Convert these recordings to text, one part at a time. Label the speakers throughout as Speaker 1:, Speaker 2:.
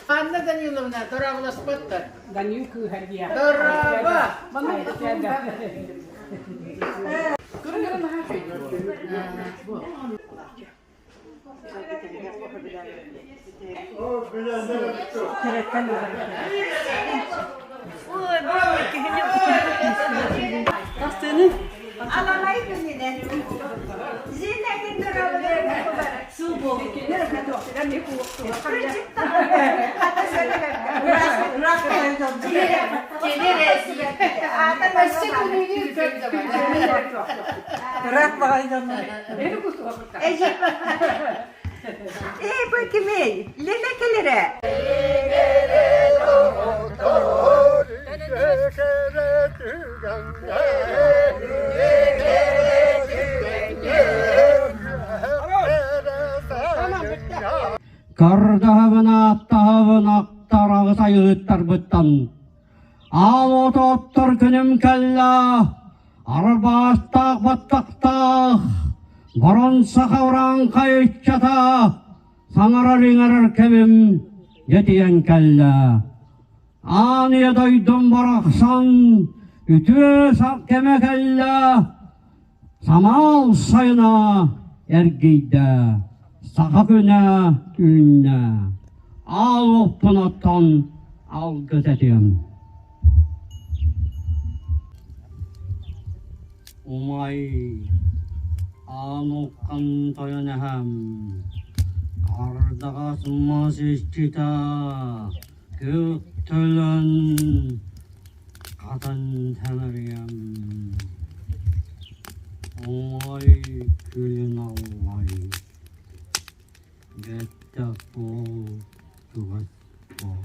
Speaker 1: Анна Даниловна, дорооболоспоттор.
Speaker 2: Данил кыыһа диэ.
Speaker 1: Дорообо!
Speaker 3: Ээ, бу кимий? Лена кэлэрэ.
Speaker 4: Көрдөһөбүн ааттаһабын аттараҕы сайыһыттарбыттан Аал ототтор күнүм кэллэ, арбаастаах баттахтаах, барон саха урааҥхай ыччата саҥарар-иҥэрэр кэмим дьэтийэн кэллэ. Аан ийэ дойдум барахсан үтүө кэмэ кэллэ, Самаал сайына эргийдэ, саха күнэ үүннэ, аал уоппун оттон алгыс этиэм. Умай, аан уххан тойон эһэм, ардаҕас мас иччитэ, күөх төлөн Хатан тэмэрийэм, оҥой күлүн аллай, бэттэх буол, чугас буол.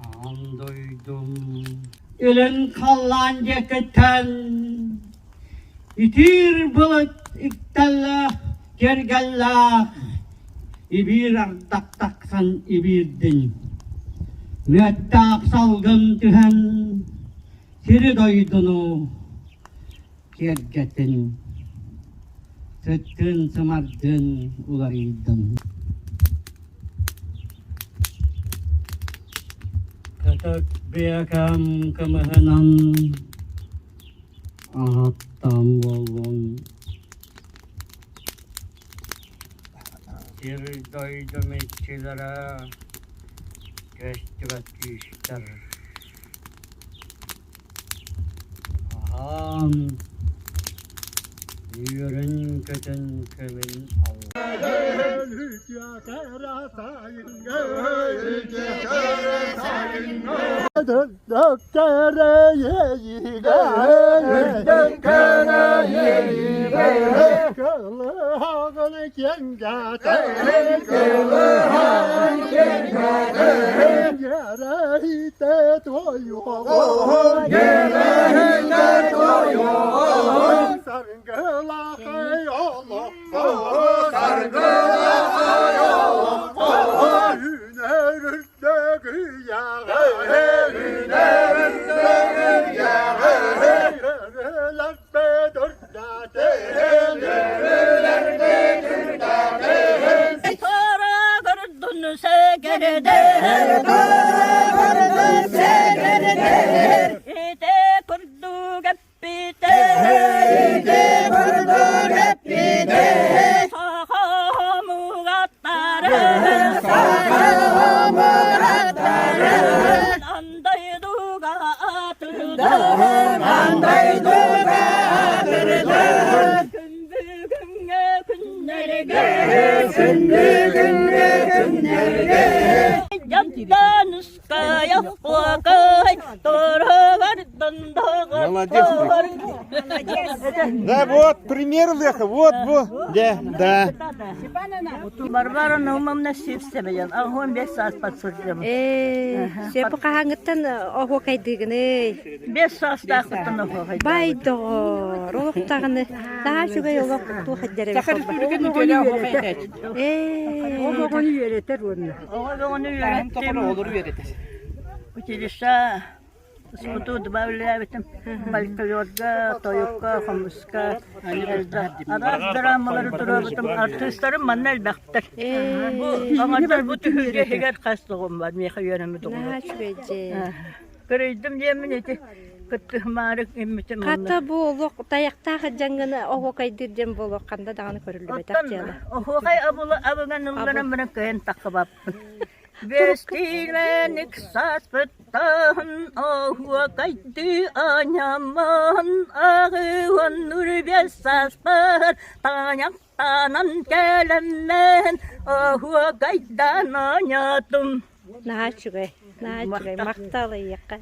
Speaker 4: Аан дойдум илин халлаан диэкиттэн итиир былыт иктэллээх киэргэллээх ибиир ардах тахсан ибиирдин мүөттээх салгын түһэн сири-дойдуну киэргэтин сыттыын-сымардыын уларыйдын Кытык биэкэм кымыһынан аһаттан буоллун Сир дойдум иччилэрэ көстүбэт күүстэр Аһаан, үөрэн-көтөн көмүн
Speaker 5: Да, вот, пример Леха, вот, вот, да, да.
Speaker 6: Варвара Наумовна Сивцеваян, огонь бес саас подсудим.
Speaker 7: Ээ, сөп хаһааҥҥыттан оһуокайдыыгыный?
Speaker 6: Бес саастаахпыттан оһуохайдыыбын.
Speaker 7: Бай доҕоор.
Speaker 2: Доҕоор, олох даҕаны наһаа үчүгэй олох туох эрдэр эбит
Speaker 1: Саха Республикатын үтүөлээх оһуохай этээччи.
Speaker 2: Ээ,
Speaker 3: Ол оҕону үөрэтэр уонна.
Speaker 6: Оҕо оҕону
Speaker 1: Таһын тоҕоро
Speaker 6: үөрэттим.
Speaker 1: оҕолору үөрэтэр.
Speaker 6: Училище СПТУ добавлябытым. Фольклорга, тойукка, хомуска элбэх араас драмалары туруорбутум. Артыыстарым манна элбэхтэр. Бу оҥордор бу түһүлгэ иһигэр хас доҕум бар, миэхэ үөрэммит оҕолор.
Speaker 2: Наһаа үчүгэй дьэ.
Speaker 6: Көрөйдүм диэммин ити кыттыһымаары гиммитим
Speaker 2: Хата бу олох тайахтаах дьаҥҥыны оһуокайдыыр диэн буолуох ханна даҕаны көрүллүбэтэх
Speaker 6: Оттон
Speaker 2: дьыала.
Speaker 6: оһуохай абыла абыган ылларан баран кыайан таххыбаппын. Бэстиилэник сааспыттан оһуокайдыы аньаммын аҕыһын үрбэс сааспар тааньахтанан кэлэммин оһуокайдан аньатым.
Speaker 2: Наһаа үчүгэй, наһаа үчүгэй, махтал эйиэхэ.